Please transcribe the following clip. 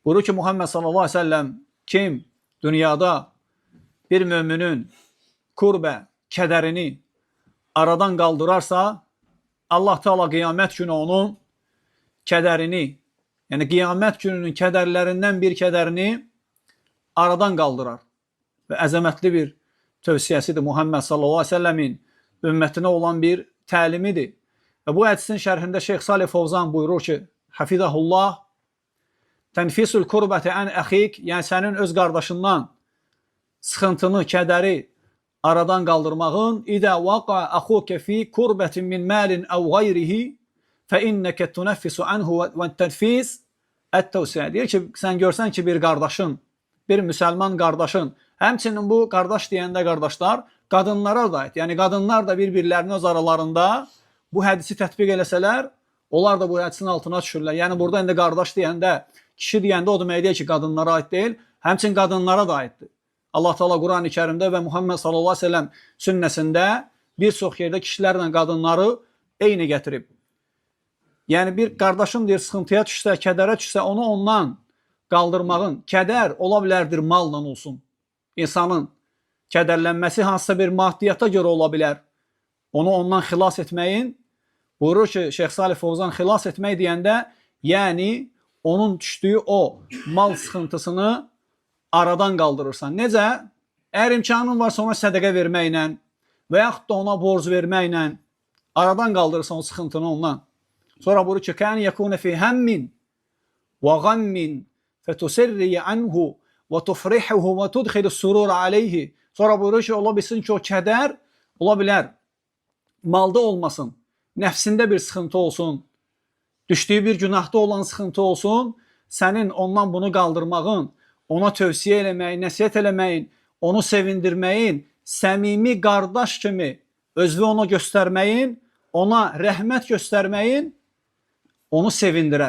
Buyurur ki Muhammed sallallahu aleyhi ve sellem kim dünyada bir müminin kurbə, kədərini aradan qaldırarsa, Allah Teala qiyamət günü onun kədərini, yəni qiyamət gününün kədərlərindən bir kədərini aradan qaldırar. Və əzəmətli bir tövsiyəsidir Muhammed sallallahu aleyhi ve sellemin ümmətinə olan bir təlimidir. Və bu hədisin şərhində Şeyx Salih Fovzan buyurur ki, Hafizahullah, Tənfisul kurbəti ən əxik, yəni sənin öz qardaşından sıxıntını, kədəri aradan qaldırmağın, İdə vaqa əxuke fi kurbətin min malin əv gayrihi fə innəkə tunəffisu anhu və tənfis ət-tövsiyə. Deyir ki, sən görsən ki, bir qardaşın, bir müsəlman qardaşın, həmçinin bu qardaş deyəndə qardaşlar qadınlara da aid. Yəni qadınlar da bir-birlərinin öz aralarında bu hədisi tətbiq eləsələr, onlar da bu hədisin altına düşürlər. Yəni burada indi qardaş deyəndə, kişi deyəndə o demək deyil ki, qadınlara aid deyil, həmçinin qadınlara da aiddir. Allah Teala Qurani Kərimdə və Muhammed sallallahu əleyhi və səlləm sünnəsində bir çox yerdə kişilərlə qadınları eyni gətirib. Yəni bir qardaşın deyir sıxıntıya düşsə, kədərə düşsə, onu ondan qaldırmağın, kədər ola bilərdir malla olsun. İnsanın kədərlənməsi hansısa bir maddiyata görə ola bilər. Onu ondan xilas etməyin, buyurur ki, Şeyx Salih Fovzan xilas etmək deyəndə, yəni onun düşdüyü o mal sıxıntısını aradan qaldırırsan. Necə? Əgər imkanın varsa ona sədəqə verməklə və yaxud da ona borc verməklə aradan qaldırırsan o sıxıntını ondan. Sonra buyurur ki, "Kən yekun fi hammin və gammin fetusirri anhu və tufrihuhu və tudxilu surur aleyhi." Sonra buyurur ki, ola bilsin ki, o kədər ola bilər malda olmasın, nəfsində bir sıxıntı olsun, düşdüyü bir günahda olan sıxıntı olsun, sənin ondan bunu qaldırmağın, ona tövsiyə eləməyin, nəsihət eləməyin, onu sevindirməyin, səmimi qardaş kimi özünü ona göstərməyin, ona rəhmət göstərməyin onu sevindirər.